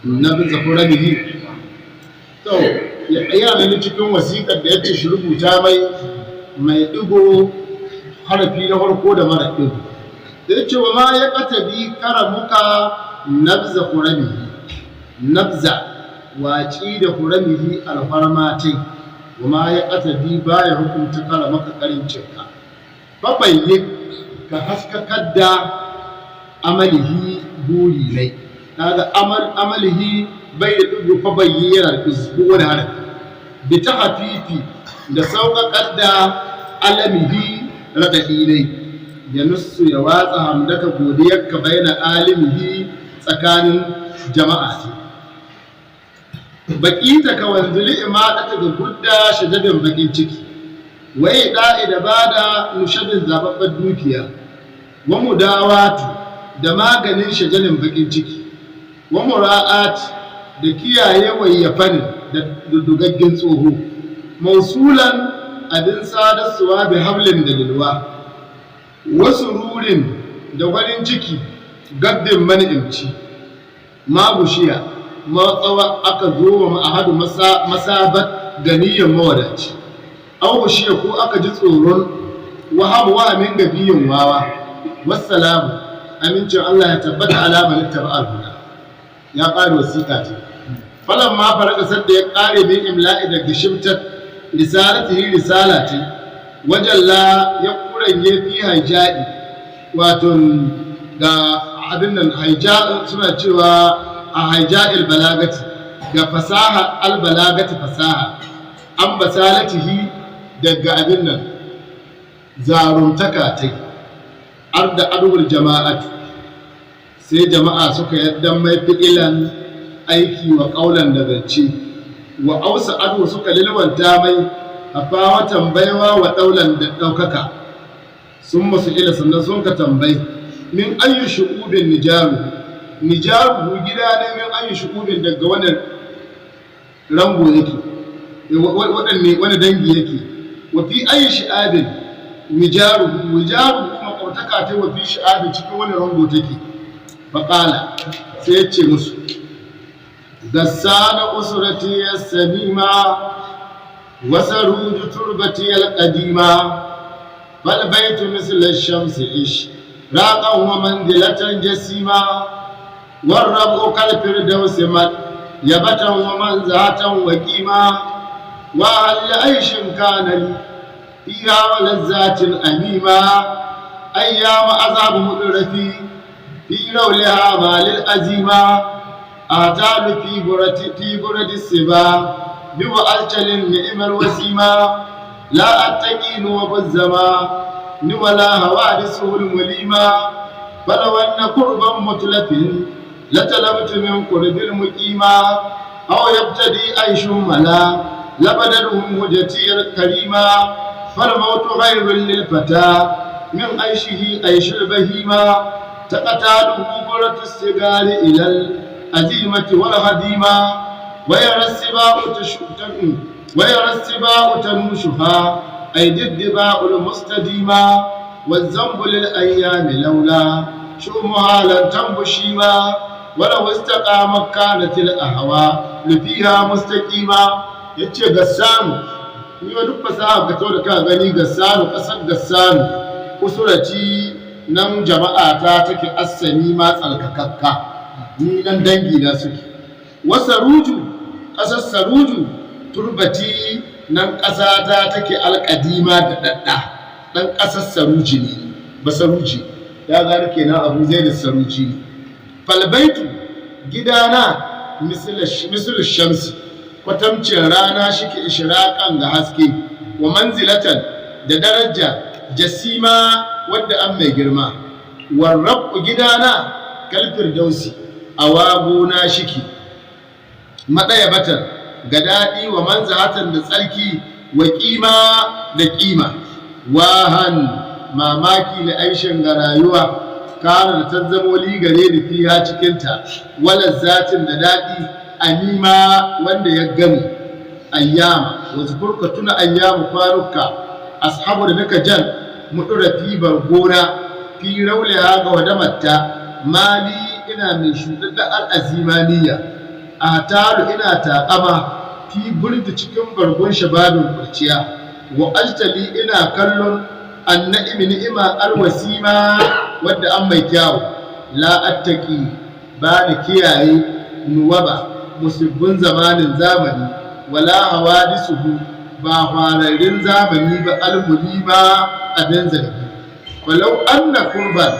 Na bin zafuranihi. To, yana nan cikin wasiƙar da ya ce shi rubuta mai mai ɗigo harafi na farko da mara ɗigo. Da ya ce wa ma ya ƙatabi karamuka nabza huramihi, nabza waci da huramihi alfarmatai, wa ma ya ƙatabi baya hukunta karamaka karincinka. Fabayyi ka haskakar da amalihi buri nai. Kaga amal amalihi bai da ɗigo, fabayyi yana da ɗigo wani harafi. Bi ta hafifi da sauƙaƙar da alamihi raɗaɗi ne, ya nussu ya watsa hamdaka godiyarka baina alimihi tsakanin jama'a ce. Baƙita ka wanzuli imaɗata ga gudda shajabin baƙin ciki, wai da'i da bada nushadin zababbar dukiya, wa mudawatu da maganin shajalin baƙin ciki, wa mura'at da kiyaye wayyafanin da dudugaggen tsoho, mausulan abin sadarsuwa bi hablin da lilwa, wasu rurin da farin ciki gaddin mani'imci, magushiya matsawa aka zo wa ma'ahadu masabat ganiyan mawadaci, an gushiya ko aka ji tsoron wahamu wahamin gabiyin wawa. Wassalamu, amincin Allah ya tabbata alamar taba al-huda. Ya ƙare wasiƙa ce. Falan ma faraka, sadda ya ƙare, min imla'i, daga shimtar, risalatihi, risalati, wajalla, ya kuranye, fi haija'i, wato ga abin nan haija suna cewa a haija'il balagati, ga fasaha albalagati, fasaha an basalatihi, daga abin nan zaruntaka tai arda adwul jama'atu, sai jama'a suka yadda mai fi'ilan aiki wa ƙaulan da zance, wa ausa adu, suka lilwanta mai a watan baiwa wa ɗaulan da ɗaukaka. Sun masu ila, sannan sun ka tambayi, min ayyu shu'ubin nijaru, nijaru gida ne, min ayyu shu'ubin, daga wani rango yake, waɗanne wani dangi yake, wa fi ayyu shi'abin wijaru, wijaru makwabtaka ta, wa fi shi'abin, cikin wani rango take. Faƙala, sai ya ce musu: gassana usrati as-samima wa saruju turbati al-qadima, fal baytu misla ash-shamsi ish raqan wa manzilatan jasima, والربع كالفردوس مد يبتا ومنزهة وقيما، وهل لعيش كان لي فيها ولذات أميمة، أيام أذهب مدرفي في رولها ما للأزيمة، أعتال في برد السبا بوألجل النعم الوسيمة، لا أتقي نوب الزمان ولا هوادسه المليمة، فلو أن قربا متلف لطلبت من قرب المقيمة، أو يبتدي عيش ملا لبدلهم هجتي الكريمة، فالموت خير للفتى من عيشه عيش البهيمة، تقتاله برة السجار إلى الأزيمة والهديمة، ويرى السباع تنوشها أيدي الدباء المستديمة، والذنب للأيام لولا شؤمها لن تنبشيما، ولو استقامت كانت الأهواء فيها مستقيمة. Yace gassanu, ni wa duk fasaha ka to da ka gani, gassanu, kasar gassanu, usurati, nan jama'a ta take, assani ma tsarkakakka, ni nan dangi na suke, wasaruju, ƙasar saruju, turbati, nan ƙasa ta take, alƙadima da ɗaɗɗa, ɗan ƙasar saruji ne ba saruji ya gano kenan, Abu Zai da saruji ne. Falbaitu, gidana, mislu shamsi, kwatamcin rana shike, ishiraqan, ga haske, wa manzilatan, da daraja, jasima, wadda an mai girma, warrabu, gidana, kalfir dausi, a wagona shike, maɗaya batan, ga daɗi, wa manzahatan, da tsarki, wa ƙima, da ƙima. Wahan, mamaki, da aishin, ga rayuwa, kana, da ta zamo, li, gare ni, fiha, cikinta, wala zatin, da daɗi, anima, wanda ya gami. Ayyama wasu furka tuna, ayyama, kwanuka, ashabu, da naka jan mudura, fi bargona, fi rauliha, ga wadamarta, mali, ina mai shuɗaɗɗa al'azimaniya. A taru ina taƙama fi burdi cikin bargon shababin kurciya, wa ajtali ina kallon anna'imi ni'ima alwasima wadda an mai kyawu. La attaki, ba ni kiyaye nuwaba musibbin zamanin zamani, wala hawadisuhu, ba kwararrun zamani ba, almuli ba abin zargi. Walau anna kurban,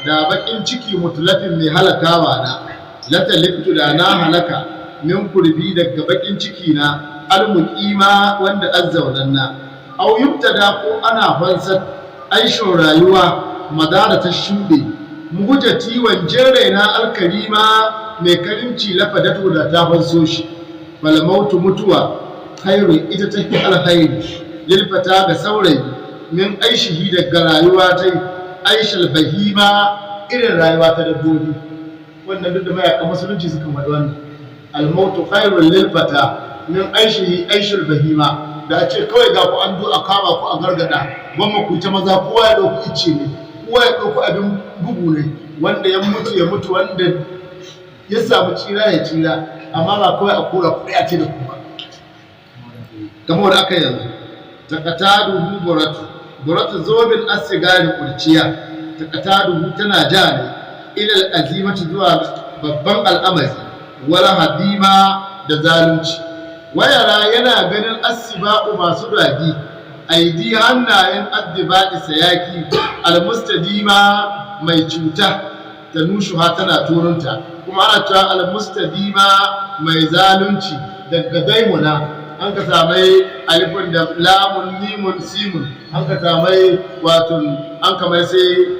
da bakin ciki, mutulafin mai halakawa na lataliftu, da na halaka, min kurbi, daga bakin ciki na, almuqima, wanda azzaunanna, au yubtada, ko ana fansar aishin rayuwa madara ta shuɗe, muhujati, wanjin raina, alkarima, mai karimci, lafadatu, da ta fanso shi. Falmautu, mutuwa, khairu, ita ta fi alkhairi, lilfata, ga saurayi, min aishihi, daga rayuwa ta aishal bahima, irin rayuwa ta dabbobi. Wannan duk da mayakan musulunci suka faɗi wannan: almautu khairun lilfata min aishihi aishul bahima. Da a ce kawai ga ku an do a kama ku a gargada, gwamma ku ta maza, kowa ya ɗauki icce ne, kowa ya ɗauki abin bugu ne, wanda ya mutu ya mutu, wanda ya samu tsira ya tsira, amma ba kawai a kora kuɗi a ce da ku ba kamar aka yanzu. Takataduhu buratu, buratu zobin asigari, kurciya, takataduhu, tana ja ne, ilal azimati, zuwa babban al'amari, wala hadima, da zalunci. Wayara, yana ganin, asiba'u, masu ragi, aidi, hannayen, addiba'i, sayaki, almustadima, mai cuta, ta nushuha, tana turunta. Kuma ana cewa almustadima mai zalunci, daga daimuna an ka samai alifin da lamun mimun simun, an ka samai, wato an ka mai sai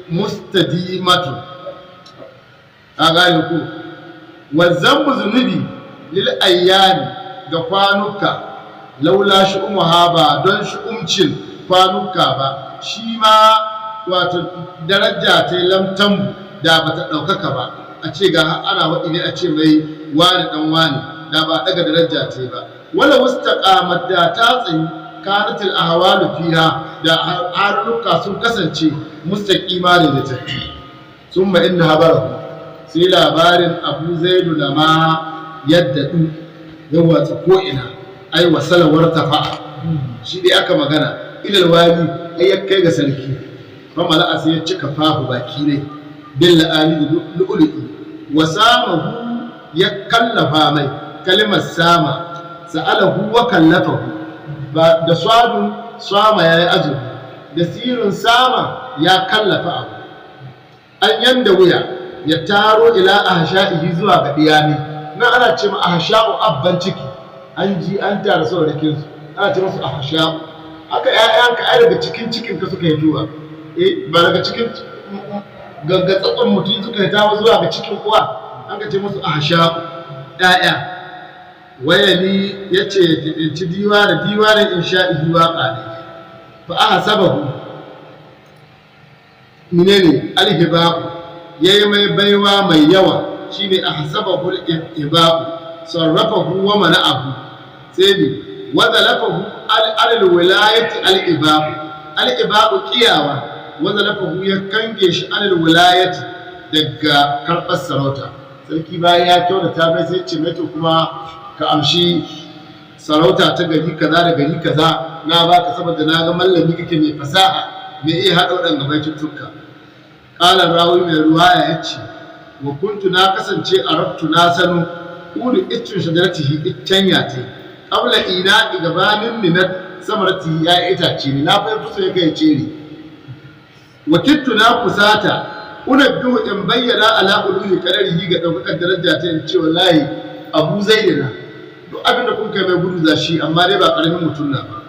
mustadimatu. Ka gane ku? Wazzambu, zunubi, lil ayyami, ga kwanuka, laula shu'umuha, ba don shu'umcin kwanuka ba, shi ma wato daraja ta lamtan da bata ɗaukaka ba, a ce ga ana waɗi ne a ce mai wani ɗan wani, da ba ɗaga daraja ta ba. Wala wustaqamat, da ta tsayi, kanatil ahwalu fiha, da haruka sun kasance mustaqima ne da tafi. Summa inna habarahu, sai labarin Abu Zaidu lama yadda du ya watsa ko'ina, ai wasalawar tafa'a, shi dai aka magana, ilal wali, ai ya kai ga sarki. Famala, sai ya cika, fahu, baki ne, bil la'ali, da lu'lu'i, wa samahu, ya kallafa mai kalimar sama, sa'alahu wa kallafahu, ba da swadun, sama ya yi azumi, da sirin, sama ya kallafa abu, an yanda wuya ya taro, ila ahsha'ihi, zuwa ga diyani. Nan ana ce ma ahsha'u abban ciki, an ji an tara saurakin su, ana ce musu ahsha'u. Haka ƴaƴanka ai daga cikin cikin ka suka yi tuwa, eh, ba daga cikin gaggatsatsun mutum suka yi tawa zuwa ga cikin uwa, an ka ce musu ahsha'u ƴaƴa. Wayali ya ce ci diwa da diwanin insha'ihi, waƙa ne. Fa ahsabahu, menene alhiba'u, yayi mai baiwa mai yawa, shine ahsabahu alhiba'u, sarrafahu wa mana'ahu, sai ne wa zalafahu al wilayati al-iba'u, al-iba'u kiyawa, wa zalafahu, ya kange shi, al wilayati, daga karɓar sarauta. Sarki bayan ya kyautata mai, sai ce mai, to kuma ka amshi sarauta ta gari kaza da gari kaza, na baka saboda na ga mallami kake mai fasaha, mai iya haɗa waɗanda baituttuka. Ƙalar rawi, mai ruwaya ya ce, wa kuntu, na kasance, arabtu, na sanu, uri iccin shajaratihi, iccen yate, qabla ina, gabanin ninat, samarati, ya itace ne na fa so ya kai cere. Wa kittu, na kusata, unabbihu, in bayyana, ala uluhi qadarihi, ga daukakar daraja ta, in ce wallahi Abu Zaidina, duk abin da kun kai mai gudu za shi, amma dai ba karamin mutum na ba.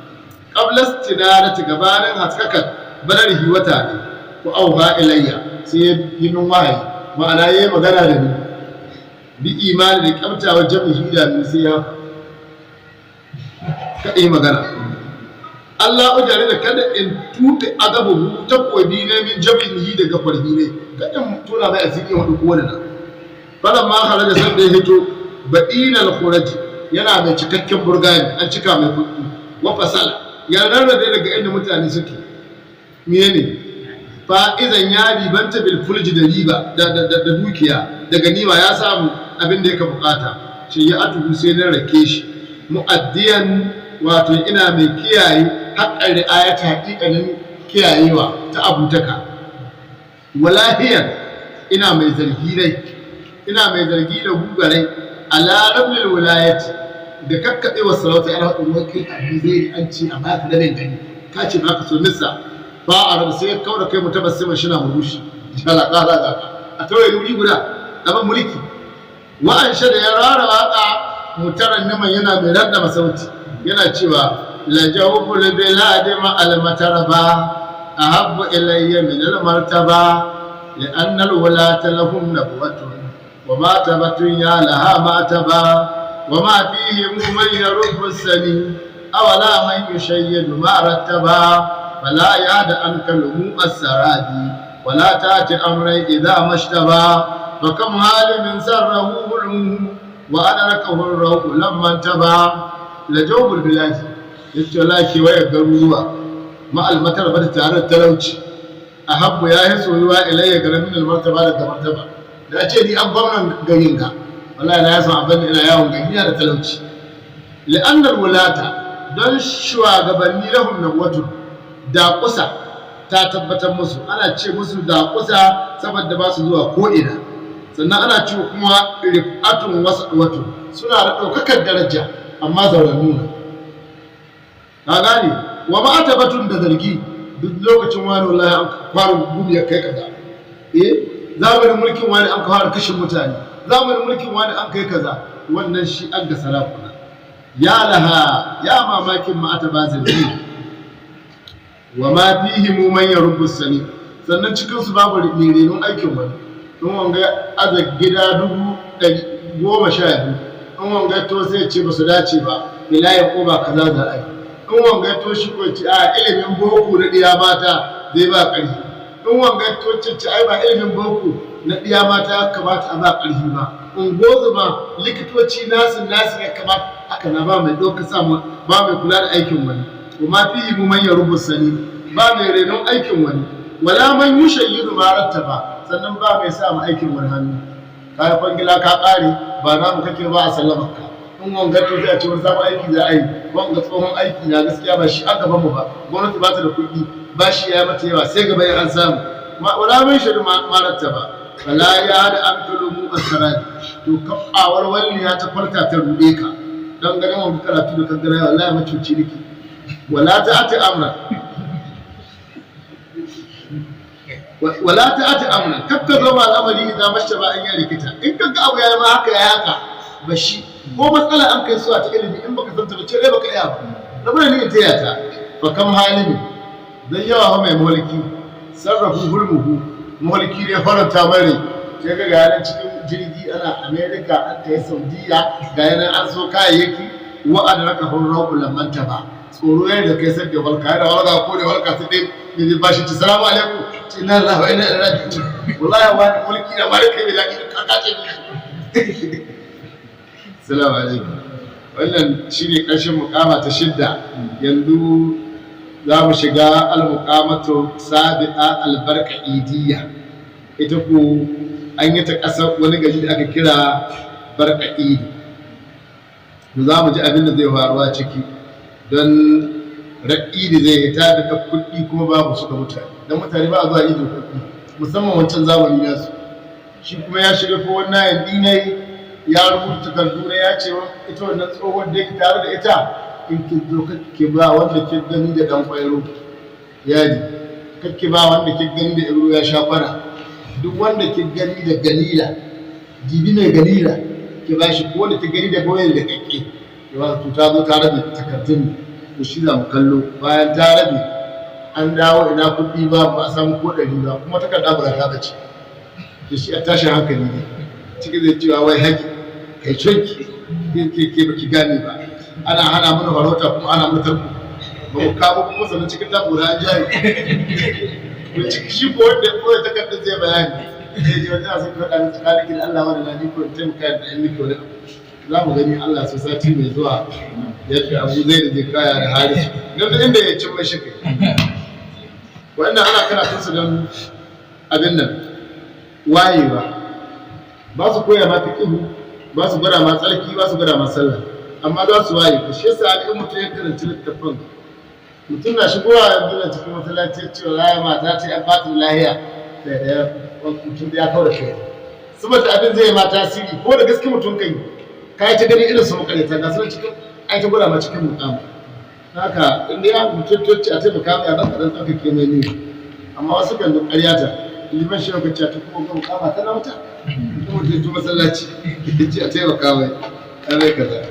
Qabla istinarati, gabanin haskakar, badarihi, wata ne ko auha ilayya, sai ya yi min wahayi, ma'ana yayi magana da ni, bi imani, da kamtawa, jami'i da ni, sai ya kaɗai yi magana. Allah ujare da kada in tuɓe adabu, takobi ne, min jami'i, daga farhi ne, kada in tona mai asiri wani kowane na. Falan ma kharaja, san da ya hito, badinal khuraji, yana mai cikakken burgani, an cika mai kuɗi, wa fasala, ya rarrabe daga inda mutane suke, menene fa'izan, ya ribanta, bil fulji, da riba, da dukiya, da ganima, ya samu abin da yake bukata. Shayya'atuhu, sai na rake shi, mu'addiyan, wato ina mai kiyaye haƙƙar ri'ayata, haƙiƙanin kiyayewa ta abutaka, walahiyan, ina mai zargi dai, ina mai zargi da gugarai ala rablil wilayati, da kakkaɓe wa sarauta. Ana haɗin wai kai abu zai an ce a baka rabin gari, ka ce baka so nisa ba a rabu. Sai ya kawo da kai mutabassima, shi na murmushi, shala ƙara ga a tawaye wuri guda ɗaban mulki. Wa'an da ya rara waƙa mutaran niman, yana mai radda masauti, yana cewa: lajawful biladi ma al mataraba ahabbu ilayya min al martaba, li'anna al wulata lahum nabwatun wa ma tabatun ya laha ma taba wa ma fihim man yarubbu sani awala man yushayyidu ma rattaba, fala yada anka lumu as-sarabi ولا تأتي أمري إذا ما اشتبى، فكم هالم سره ظلمه وأدركه الروء لما انتبى. لجوب البلاد، yace wallahi kewaye garuruwa، ma almatar ba tare da talauci، ahabbu, ya yi soyuwa، ilayya, ga min almartaba, daga martaba. Da ce ni an gwamnan garin ga, wallahi na yasan abin ina yawon gari da talauci. Li'annal wulata, don shugabanni, lahum nabwatu, da kusa ta tabbatar musu. Ana ce musu da kusa saboda ba su zuwa ko'ina. Sannan ana ce kuma rif'atun wasu, wato suna da ɗaukakar daraja, amma zaurannu ne, ka gane? Wa ma'atabatun, da zargi duk lokacin wani, wallahi an fara gumi ya kai kaza, eh, zamanin mulkin wani an fara kashin mutane, zamanin mulkin wani an kai kaza. Wannan shi an ga sarakuna. Ya laha, ya mamakin ma'ataba, zargi. Wa ma fihi mu man yarubbu sani, sannan cikin su babu mai renon aikin wani. In wanga aza gida 12,000, in wanga to sai ce ba su dace ba, ila ya ko ba kaza za a yi. In wanga to shi ko ce a ilimin boko na ɗiya mata zai ba ƙarfi. In wanga to ce ai ba ilimin boko na ɗiya mata ya kamata a ba ƙarfi ba, ungozuma, likitoci, nasu nasu ya kamata. Haka na ba mai ɗauka samu, ba mai kula da aikin wani. Wa fihi mu man yarubbu sani, ba mai renon aikin wani. Wala man yushayyidu ma rattaba, sannan ba mai sa mu aikin wani hannu. Ka yi kwangila ka ƙare, ba na mu kake ba, a sallamar ka. In wanga to sai a ce wani sabon aiki za a yi, wanga tsohon aiki na gaskiya ba shi an gaban mu ba, gwamnati ba ta da kuɗi, ba shi ya mata yawa, sai gaba ya an samu. Wala man shaidu ma rattaba, wala ya da an mu asarari. To kafawar walliya ta kwalta ta ruɗe ka don ganin wani karatu da kan gana, wallahi macuci nake. Wala ta ati amra, wala ta ati amra, kakka zo ma al'amari idan masha ba an yi rikita. In ka ga abu ya ma haka ya haka ba shi ko matsala an kai suwa ta ilimi, in baka san ta ba, ce dai baka iya ba, rabu da ni in taya ta. Fa kam halimi, dan yawa fa mai mulki, sarrafu hulmuhu, mulki ne faranta mare, sai ga ga yanan cikin jirgi ana America, an tayi Saudiya, ga yanan an so kayayyaki. Wa adraka hurra'u lamanta ba, tsoro ya da kai sai da walka yana walka ko da walka, sai dai ne ba shi ci salamu alaikum, ci inna lillahi wa inna ilaihi raji'un, wallahi wani mulki na mare kai mai daɗi ka kace. Salamu alaikum. Wannan shine ƙarshen mukama ta shidda. Yanzu za mu shiga al-muqamatu sabi'a, albarka idiyya. Ita ko an yi ta ƙasar wani gari da aka kira Barka Idi. To za mu ji abin da zai faruwa ciki, don ra'idi zai hita da kuɗi kuma babu su ga mutane, don mutane ba a zuwa idin kuɗi, musamman wancan zamani nasu. Shi kuma ya shiga ko wannan yan dinai, ya rubuta takardu ne, ya ce ita wannan tsohon da yake tare da ita, in ki zo kake ba wanda ki gani da dan kwairo yadi, kake ba wanda ki gani da ibro ya sha fara, duk wanda ki gani da galila, jibi mai galila ki ba shi, ko wanda ki gani da goyen da kake ki ba. To ta zo ta rabe takardun, to shi za mu kallo. Bayan ta rabe, an dawo, ina kuɗi? Ba ba a samu ko ɗari ba, kuma takarda ba ta bace. To shi a tashin hankali ne ciki, zai cewa wai haƙi kai canki ke ke baki gane ba, ana hana mana farauta kuma ana mana tarko, ba mu kamo kuma, sannan cikin tabbura an jari. To ciki shi ko wanda ya koya takardar zai bayani, sai ji wata sun faɗa ni tsakanin da Allah wani na ni ko in taimaka da in miki wani abu. Za mu gani, Allah so, sati mai zuwa, yadda Abu zai da zai kaya da Harisu don da inda ya cin mai shi kai. Wannan ana karatun su don abin nan wayewa, ba su koya ma fiqhu, Ba su gwada ma tsarki, ba su gwada ma sallah, amma za su waye ka. Shi yasa in mutum ya karanci littafin, mutum na shigowa yanzu na cikin masallaci ya ce wallahi mata ce an bata lahiya, sai da mutum ya kaura kai, saboda abin zai ma tasiri ko da gaske mutum kai kai ta gani irin su makareta ga sunan cikin ai ta gwada ma cikin mukamu. Haka in dai ya mutum ce a taimaka mai a ɗan ɗan tsarkake mai ne, amma wasu kan duk ƙarya ta liman shi lokaci ta kuma ga mukama tana wuta kuma ta to masallaci ya ce a taimaka mai an rai kaza.